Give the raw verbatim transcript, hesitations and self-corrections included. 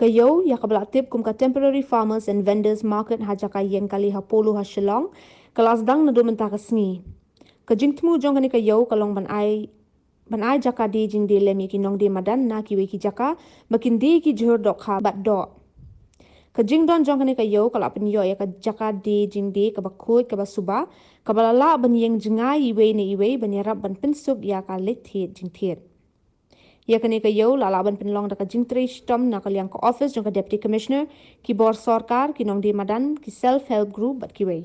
Ka ïew, ïa kaba la tip kum ka Temporary Farmers and Vendors Market ha jaka ïeng kali ha Polo ha Shillong, ka la sdang naduh mynta ka sngi. Ka jingthmu jong kane ka ïew ka long ban ai ban ai jaka die jingdie lem ïa ki nongdie madan na kiwei ki jaka ba kin die ki jhur dohkha bad doh. Ka jingdon jong kane ka ïew ka la pynïoh ïa ka jaka die jingdie kaba khuid kaba suba, kaba la lah ban ïeng jngai iwei na iwei ban ïarap ban pynsuk ïa ka leit thied jingthied. Ïa kane ka ïew la lah ban pynlong da ka jingtrei shitom na ka liang ka office jong ka Deputy Commissioner, ki bor sorkar, ki nongdie madan, ki self help group bad kiwei.